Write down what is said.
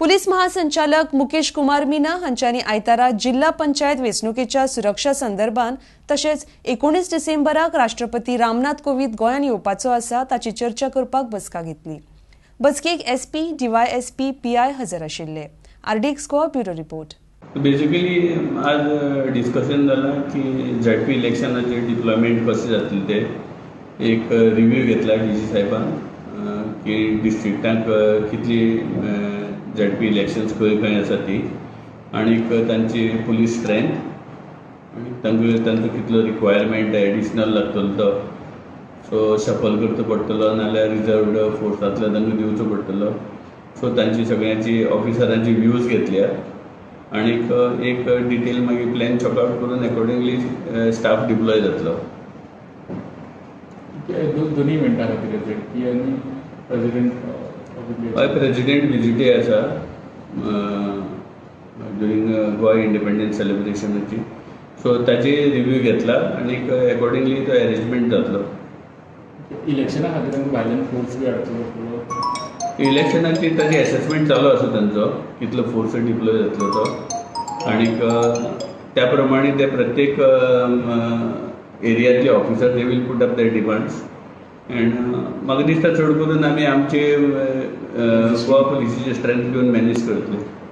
Police महासंचालक मुकेश कुमार मीना हांच्यांनी आयतारा जिल्हा पंचायत वेंचणुकेच्या सुरक्षा संदर्भात तशेंच 19 डिसेंबराक राष्ट्रपती रामनाथ कोविंद गोंयांत येवपाचो आसा ताची चर्चा करपाक बसका घेतली. बसकेक एसपी, डीवायएसपी, पीआय हजर आशिल्ले. RDX Goa, bureau report. Basically आज डिस्कशन जालां की झेडपी इलेक्शनाचे डिप्लॉयमेंट कशें जातलें तें. एक रिव्यू घेतला डी जी साहेबान की डिस्ट्रिक्टांक कितली झेडपी इलेक्शन्स खंय खंय आसा ती आनीक तांची पुलीस स्ट्रेंथ आनी तांकां तांचो कितलो रिक्वायरमेंट एडिशनल लागतलो तो. सो शफल करचो पडटलो नाल्यार रिजर्वड फोर्सांतल्यान तांकां दिवचो पडटलो. सो तांची सगळ्यांची ऑफिसरांची व्यूज घेतल्या आणीक एक डिटेल मागीर प्लॅन चॉक आउट करून एकॉर्डिंगली स्टाफ डिप्लॉय जातलो. दोन्ही इव्हेंटा खातीर, झेडपी आनी प्रेसिडेंट? हय, प्रेसिडेंट विजिटय आसा ड्युरींग गोवा इंडिपेंडन्स सेलिब्रेशनाची. सो ताची रिव्यू घेतला आनीक एकॉर्डिंगली तो एरेंजमेंट जातलो. इलेक्शना खातीर आमकां भायल्यान फोर्स बी हाडचो पडटलो? इलेक्शनाची ताची एसेसमेंट चालू आसा, तांचो कितलो फोर्स डिप्लॉय जातलो तो आणीक त्या प्रमाणे ते प्रत्येक एरियातले officer, they will put up their demands and म्हाका दिसता चड करून आमी आमचे गोवा पुलिसीचे स्ट्रेंथ घेवन मॅनेज करतले.